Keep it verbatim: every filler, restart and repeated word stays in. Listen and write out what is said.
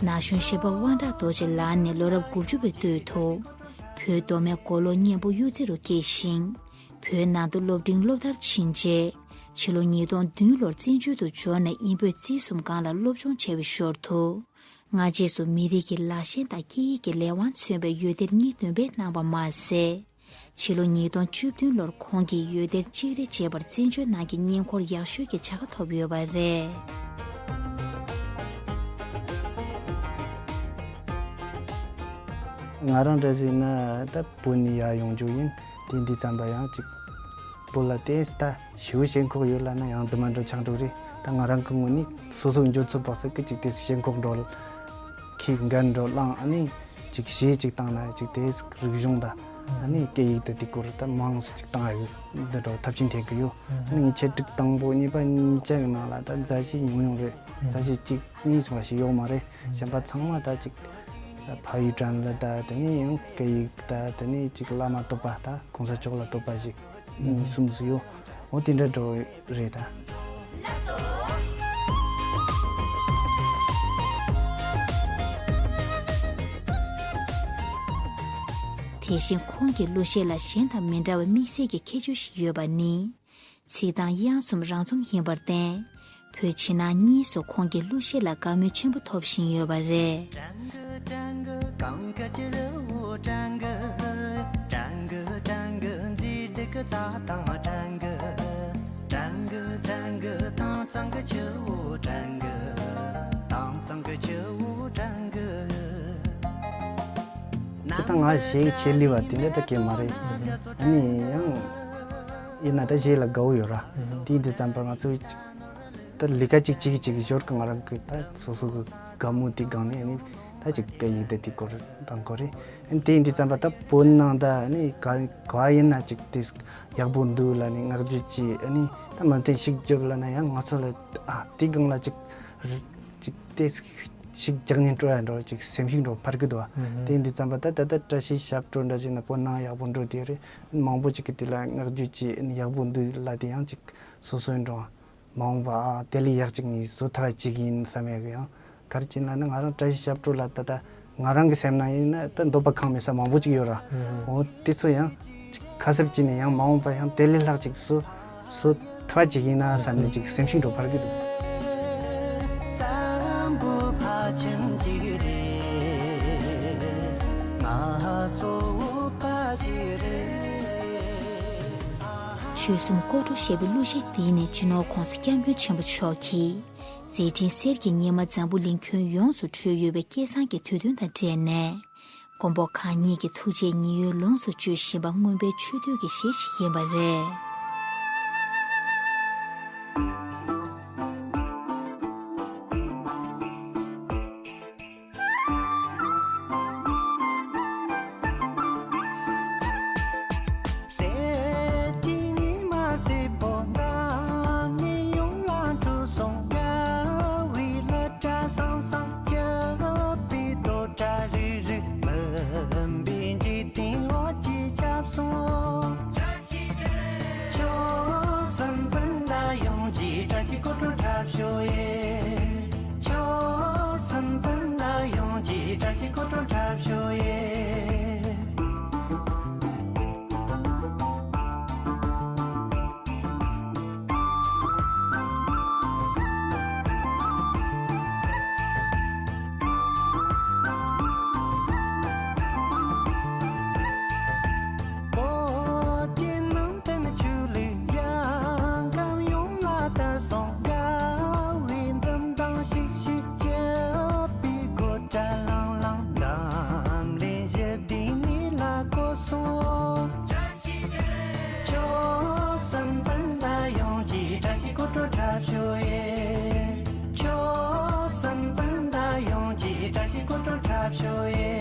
ན་གཞོན་གཞས་པ་དབང་གྲགས་རྡོ་རྗེ་ལགས་ནི་ལོ་རབས་དགུ་བཅུ་པའི་སྟོད་དུ། བོད་མདོ་སྨད་མགོ་ལོག་གཉན་པོ་གཡུ་རྩེ་རུ་སྐྱེས་ཤིང་། བོད་ནང་དུ་སློབ་འབྲིང་སློབ་མཐར་ཕྱིན་རྗེས། ཕྱི་ལོ་ཉིས་སྟོང་བདུན་ལོར་བཙན་བྱོལ་དུ་འབྱོར་ནས་དབྱིན་བོད་རྩིས་གསུམ་སྒང་ལ་སློབ་སྦྱོང་བྱས་པའི་ཞོར་དུ། སྔ་རྗེས་སུ་མི་རིགས་ཀྱི་ལ་ཞེན་དང་སྐད་ཡིག་གི་ལས་དབང་མཚོན་པའི་འོད་སྡེར་གཉིས་འདོན་སྤེལ་གནང་བ་མ་ཟད། ཕྱི་ལོ་ཉིས་སྟོང་བཅུ་བདུན་ལོར་ཁོང་གིས་འོད་སྡེར་གཅིག་རེ་ཅེས་པར་བཙན་བྱོལ་ནང་གི་བརྙན་འཁོར་ཡག་ཤོས་ཀྱི་བྱ་དགའ་ཐོབ་ཡོད་པ་རེད། ང་རང་འདྲ་ཟིག་ན་ད་བོད་ནས་ཡར་ཡོང་རྒྱུ་ཡིན། དེ་འདི་ཙམ་པ་ཡང་ཅིག་བོད་ལ་དེ་ད་ཞེ་པོ་ཞེན་ཁོག་ཡོད་ལབ་ན་ཡང་རྫུན་མ་འདྲ་ཆགས་འགྲོ་རེད། ད་ང་རང་གི་ངོས་ནས་སོ་སོ་འགྱོ་ཚུལ་དཔག་ཚད་ཀྱི་ཅིག་དེ་ཞེན་ཁོག་འགྲོ་ལ་ཁྱི་འགན་འགྲོ་བླངས། ཨ་ནི་ཅིག་གཞས་ཅིག་བཏང་ན་ཅིག་དེ་རིག་གཞུང་དང་ཨ་ནི་སྐད་ཡིག་དེ་དེ་སྐོར་ད་མང་སུ་ཅིག་བཏང་ཡ་ཡོད། འདི་འདྲ་ཐབས་ཤེས་འཐེན་གི་ཡོད། ཨ་ནི་ངས་ཆེད་སྒྲིག་དང་པོ་གཉིས་པ་གཉིས་ཆ་གི་ནང་ལ་ད་མཛའ་གཞས་ཉུང་ཉུང་རེད། མཛའ་གཞས་གཅིག་གཉིས་སོང་བ་ཞིག་ཡོད་མ་རེད། གཞན་པ་ཚང་མ་ད་ཅིག་ཕ་ཡུལ་དྲན་ལ་ད་དེ་ནས་ཡང་སྐད་ཡིག་ད་དེ་ནས་ཅིག་བླ་མ་བསྟོད་པ་ད་གོང་ས་མཆོག་ལ་བསྟོད་པ་ཞིག་གཉིས་གསུམ་ཞིག་ཡོད། འོ་དེ་འདྲ་འགྲོ་རེད་ད། དེ་བཞིན་ཁོང་གི་གླུ་གཞས་ལ་གཞན་དང་མི་འདྲ་བའི་དམིགས་བསལ་གྱི་ཁྱད་ཆོས་ཤིག་ཡོད་པ་ནི། ཚིག་དང་དབྱངས་གསུམ་རང་རྩོམ་ཡིན་པར་བརྟེན། བོད་ཕྱི་ནང་གཉིས་སུ་ཁོང་གི་གླུ་གཞས་ལ་དགའ་མོས་ཆེན་པོ་ཐོབ་བཞིན་ཡོད་པ་རེད། སྤྱིར་བཏང་ང་གཞས་ཆེད་ལས་པ་དེ་འདྲ་ད་གས་མ་རེད། ཨ་ནི་ཡང་ཡིན་ན་ད་གཞས་ལ་དགའ་བོ་ཡོད་ར། དེ་ཡིན་དུས་ཙམ་པ་ང་ཚོ་ད་ལས་ཀ་གཅིག་གཅིག་གཅིག་ཞོར་གི་ང་རང་གི་ད་སོ་སོ་གི་དགའ་མོ་དེ་སྒང་ནས་ཨ་ནི་ད་ཅིག་སྐད་ཡིག་དེ་དེ་སྐོར་དང་གོ་རེད། ཨ་ནི་དེ་ཡིན་དུས་ཙམ་པ་ད་བོད་ནང་ད་ཨ་ནི་ག་ག་ཡིན་ན་ཅིག་དེ་ཡག་པོ་འདུག་ལབ་ནས་བསྔགས་བརྗོད་ཅིག་ཨ་ནི་ད་མ་མཐུན་ཤིག་བརྗོད་ལབ་ན་ཡང་ང་ཚོ་ལ་ཨ་དེ་སྒང་ལ་ཅིག་ཅིག་དེ་ཤིག་རྒྱག་ཉེན་སྤྲོ་ཡ་འགྲོ་ཅིག་སེམས་ཤུགས་འགྲོ་འཕར་གི་འདུག་ཨ། དེ་ཡིན་དུས་ཙམ་པ་ད་ད་ད་བཀྲ་ཤིས་ཞབས་བྲོ་འདྲ་ཞིག་ན་བོད་ནང་ཡག་པོ་འགྲོ་དེ་རེད། མང་པོ་ཅིག་གི་དེ་ལ་བསྔགས་བརྗོད་ཅིག་ཨ་ནི་ཡག་པོ་འདུག་ལབ་དེ་ཡང་ཅིག་སོ་སོའི་འགྲོ་མ་འོངས་པ་ཨ་དེ་ལས་ཡག་ཅིག་ངས་བཟོ་ཐུབ་པ་ཅིག་ཡིན་བསམ་ཡག་གི་ཡང་ག་རེ་བྱས་ན་ནི་ང་རང་བཀྲ་ཤིས་ཞབས་བྲོ་ལ་ད་ལྟ་ང་རང་གི་སེམས་ནང་ཡིན་ན་ད་འདོད་པ་ཁེངས་མེད་ས་མང་པོ་ཅིག་ཡོད་ར། འོ་དེ་ཚོ་ཡང་ཅིག་ཁ་གསབ་བྱས་ནས་ཡང་མ་འོངས་པ་ཡང་དེ་ལས་ལྷག་ཅིག་བཟོ་བཟོ་ཐུབ་པ་ཅིག་ཡིན་ན་བསམ་ནས་ཅིག་སེམས་ཤུགས་འགྲོ་འཕར་གི་འདུག། ཆོལ་གསུམ་སྐོར་བྲོ་ཞེས་པའི་གླུ་གཞས་འདི་ནི་སྤྱི་ནོར་༧གོང་ས་༧སྐྱབས་མགོན་ཆེན་པོ་མཆོག་གིས། མཛད་འཕྲིན་གསེར་གྱི་ཉི་མ་འཛམ་བུ་གླིང་ཁྱོན་ཡོངས་སུ་འཕྲོས་ཡོད་པའི་སྐལ་བཟང་གི་དུས་སྟོན་དང་འབྲེལ་ནས། མགོན་པོ་གང་ཉིད་ཀྱི་ཐུགས་རྗེའི་ཉི་འོད་ལོངས་སུ་སྤྱོད་བཞིན་པ་མངོན་པའི་ཆོས་བསྟོད་ཀྱི་གཞས་ཤིག་ཡིན་པ་རེད། གསེར་གྱི་ཉི་མ་སེར་པོ་འདབ་ནས་ཡོངས་ལ་འཁྲུངས་སོང་། དགའ་བའི་སླད་གྲྭ་སང་སང་སྐྱབས་པའི་རྡོ་གྲྭ་རིལ་རིལ། མུན་པའི་འཇིག་རྟེན་འོད་ཀྱིས་ཁྱབ་སོང་། ཆོས་གསུམ་སྤུན་ཟླ་ཡོངས་ཀྱི་བཀྲ་ཤིས་སྐུ་འཁྲུངས་འཁྲབ་ཤོག་ཨེ། ཆོས་གསུམ་སྤུན་ཟླ་ཡོངས་ཀྱི་བཀྲ་ཤིས་སྐུ་འཁྲུངས་འཁྲབ་ཤོག་ཨེ། བོད་ཀྱི་ནང་བསྟན་ཆོས་ལུགས་ཡང་ཁམས་ཡོངས་ལ་དར་སོང་། དགའ་བའི་འཛུམ་མདངས་ཤིག་ཤིག་སྐྱེས་པའི་དགོད་སྒྲ་ལྷང་ལྷང་། འཛམ་གླིང་ཞི་བདེའི་གནས་ལ་བཀོད་སོང་། ཆོས་གསུམ་སྤུན་ཟླ་ཡོངས་ཀྱི་བཀྲ་ཤིས་སྐུ་འཁྲུངས་འཁྲབ་ཤོག་ཨེ། ཆོས་གསུམ་སྤུན་ཟླ་ཡོངས་ཀྱི་བཀྲ་ཤིས་སྐུ་འཁྲུངས་འཁྲབ་ཤོག་ཨེ།